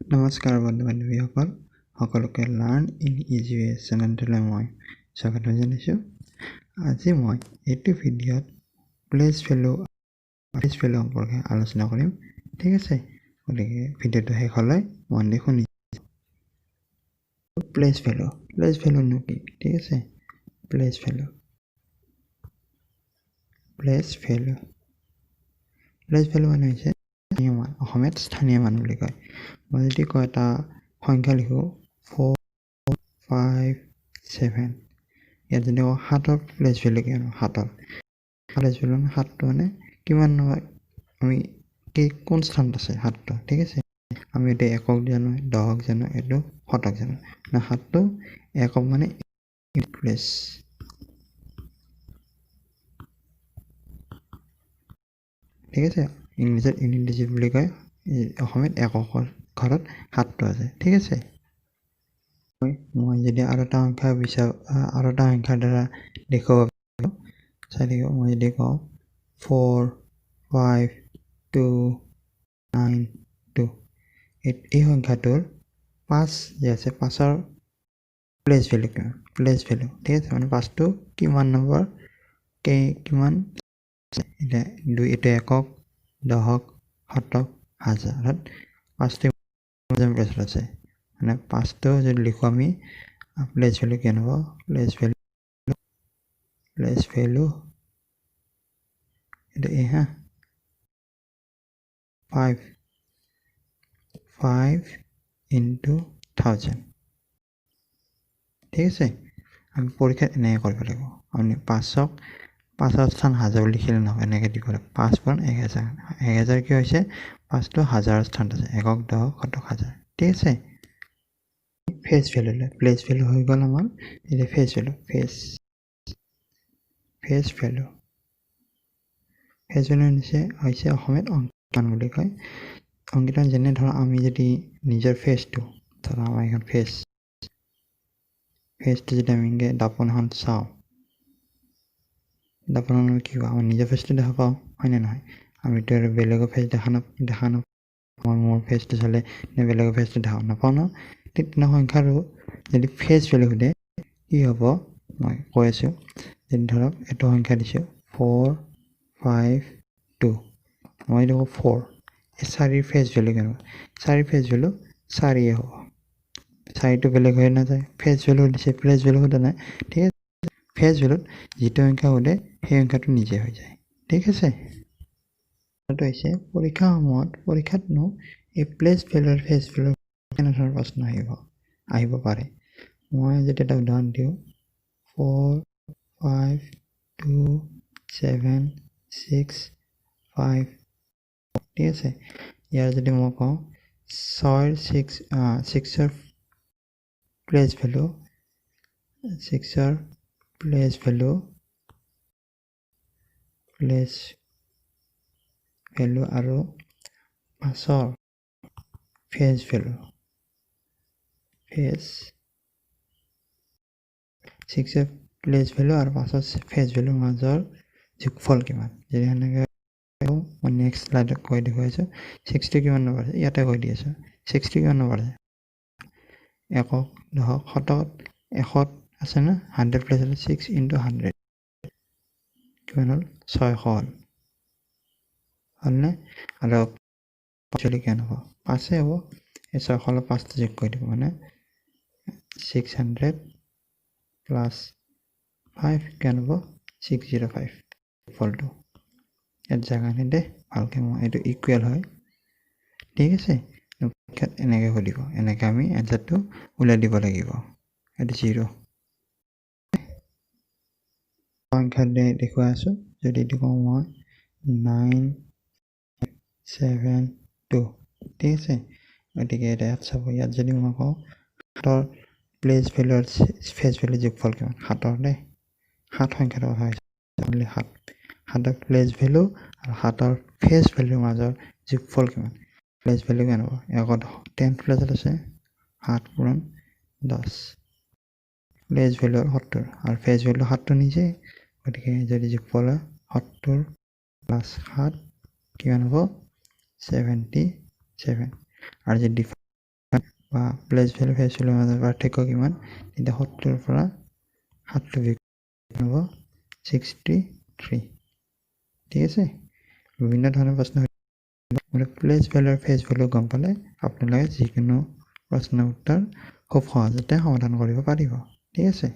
নমস্কাৰ বন্ধু বান্ধৱীসকল, সকলোকে লাৰ্ণ ইন ইজি ৱে চেনেলটোলৈ মই স্বাগতম জনাইছোঁ। আজি মই এইটো ভিডিঅ'ত প্লেচ ভেলু সম্পৰ্কে আলোচনা কৰিম, ঠিক আছে? গতিকে ভিডিঅ'টো শেষলৈ মন দি শুনি। প্লেচ ভেলু, প্লেচ ভেলুনো কি? ঠিক আছে, place value, place value, place value মানে হৈছে স্থানীয় মান। অসমীয়াত স্থানীয় মান বুলি কয়। মই যদি কওঁ, এটা সংখ্যা লিখোঁ 4 5 7, ইয়াত যদি কওঁ সাতৰ প্লেচ ভেলু কিমান? সাতৰ প্লেচ ভেলু মানে সাতটো মানে কিমান নম্বৰ, আমি কি কোন স্থানত আছে সাতটো, ঠিক আছে? আমি এতিয়া একক জানো, দহক জানো, এইটো শতক জানো। মানে সাতটো একক মানে প্লেচ, ঠিক আছে? ইংলিছত ইউনিট ডিজিট বুলি কয়। অসমীয়াত এককৰ ঘৰত সাতটো আছে, ঠিক আছে? মই যদি আৰু এটা সংখ্যা বিচাৰোঁ, আৰু এটা সংখ্যাৰ দ্বাৰা দেখুৱাব পাৰোঁ, চাই থাকিব। মই যদি কওঁ 4 5 2 9 2, এই সংখ্যাটোৰ পাঁচ যে আছে, পাঁচৰ প্লেচ ভেলু কিমান? প্লেচ ভেলু, ঠিক আছে? মানে পাঁচটো কিমান নম্বৰ, কিমান? এতিয়া দুই, এইটো একক, দহক, শতক, হাজাৰ, অৰ্থাৎ পাঁচটো প্লেচত আছে। মানে পাঁচটো যদি লিখোঁ আমি, প্লেচ ভেলু কিমান হ'ব? প্লেচ ভেলু, প্লেচ ভেলু এইটো এই হা, 5 5 ইনটু 1000, ঠিক আছে? আমি পৰীক্ষাত এনেকৈ কৰিব লাগিব। আপুনি পাঁচক পাঁচৰ স্থান হাজাৰ বুলি লিখিলে নহ'ব, এনেকৈ দিব লাগিব, 5 পূৰণ 1000। 1000 কি হৈছে? পাঁচটো হাজাৰৰ স্থানত আছে, একক, দহক, শতক, হাজাৰ, ঠিক আছে? ফেচ ভেলু লৈ, প্লেচ ভেলু হৈ গ'ল আমাৰ। এতিয়া face value, face value, face value হৈছে অসমীয়াত অংকিত মান বুলি কয়। অংকিত, যেনে ধৰা আমি যদি নিজৰ ফেচটো, ধৰা আমাৰ এখন ফেচ, ফেচটো যদি আমি এনেকৈ দাপোন এখন চাওঁ, দাপোনত কি হ'ব? আমাৰ নিজৰ ফেচটো দেখা পাওঁ, হয়নে নহয়? আমিতো আৰু বেলেগৰ ফেচ দেখা নাপাওঁ। মই মোৰ ফেচটো চালে নে বেলেগৰ ফেচটো দেখা নাপাওঁ ন? ঠিক তেনে সংখ্যাৰো যদি ফেচ ভেলু সোধে কি হ'ব, মই কৈ আছোঁ। যদি ধৰক এইটো সংখ্যা দিছোঁ 4 5 2, মই দেখোঁ ফ'ৰ, এই চাৰিৰ ফেচ ভেলু কেনেকুৱা? চাৰিৰ ফেচ ভেলু চাৰিয়ে হ'ব, চাৰিটো বেলেগ হৈ নাযায়। ফেচ ভেলু দিছে, প্লেচ ভেলু সোধা নাই, ঠিক আছে? ফেচ ভেলুত যিটো সংখ্যা সোধে সেই সংখ্যাটো নিজে হৈ যায়, ঠিক আছে? হৈছে পৰীক্ষাসমূহত, পৰীক্ষাতনো এই প্লেচ ভেলু আৰু ফেচ ভেলুৰ কেনেধৰণৰ প্ৰশ্ন আহিব পাৰে? মই যদি এটা উদাহৰণ দিওঁ, 4 5 2 7 6 5, ঠিক আছে? ইয়াৰ যদি মই কওঁ ছয়ৰ ছিক্স, ছিক্সৰ প্লেচ ভেলু, ছিক্সৰ প্লেচ ভেলু, প্লেচ ভেলু আৰু পাঁচৰ ফেচ ভেলু, ফেচ, ছিক্সৰ প্লেচ ভেলু আৰু পাঁচৰ ফেচ ভেলুৰ মাজৰ যোগফল কিমান? যদি সেনেকৈ মই নেক্সট শ্লাইডত কৈ দেখুৱাইছোঁ। ছিক্সটো কিমান নম্বৰ আছে, ইয়াতে কৈ দি আছোঁ। ছিক্সটো কিমান নম্বৰ আছে? একক, দহক, শতক, এশত আছে ন? হাণ্ড্ৰেড প্লেচ হ'লে ছিক্স ইনটু 100 কিমান হ'ল? 600 হ'ল, হ'লনে? আৰু পাঁচলি কিমান হ'ব? পাঁচেই হ'ব। এই 600ৰ পাঁচটো যোগ কৰি দিব, মানে 600 প্লাছ 5 কিমান হ'ব? 605 ফলটো। ইয়াত জেগা নাই দেই ভালকৈ, মই এইটো ইকুৱেল হয়, ঠিক আছে? পৰীক্ষাত এনেকৈ সুধিব, এনেকৈ আমি এনচাৰটো উলিয়াই দিব লাগিব। এইটো জিৰ' সংখ্যা দেখুৱাই আছোঁ। যদি এইটো কওঁ মই 9 7 2, ঠিক আছে? গতিকে এতিয়া ইয়াত চাব, ইয়াত যদি মই কওঁ সাতৰ প্লেচ ভেলু আৰু ফেচ ভেলু যোগফল কিমান? সাতৰ দেই, সাত সংখ্যাটোৰ কথা হৈছে, সাত, সাতৰ প্লেচ ভেলু আৰু সাতৰ ফেচ ভেলুৰ মাজৰ যোগফল কিমান? প্লেচ ভেলু কিমান হ'ব? একত টেন প্লেচত আছে, 7 পূৰণ 10। প্লেচ ভেলু 70 আৰু ফেচ ভেলু সাতটো নিজে। গতিকে যদি যোগফল হয় 70 প্লাছ 7 কিমান হ'ব? 77। আৰু যদি বা প্লেচ ভেলু ফেচ ভেলুৰ মাজৰ পাৰ্থক্য কিমান? তেতিয়া 70ৰ পৰা 7টো বিয়োগ হ'ব 63। ঠিক আছে, বিভিন্ন ধৰণৰ প্ৰশ্ন। প্লেচ ভেলু আৰু ফেচ ভেলু গম পালে আপোনালোকে যিকোনো প্ৰশ্নৰ উত্তৰ খুব সহজতে সমাধান কৰিব পাৰিব। ঠিক আছে।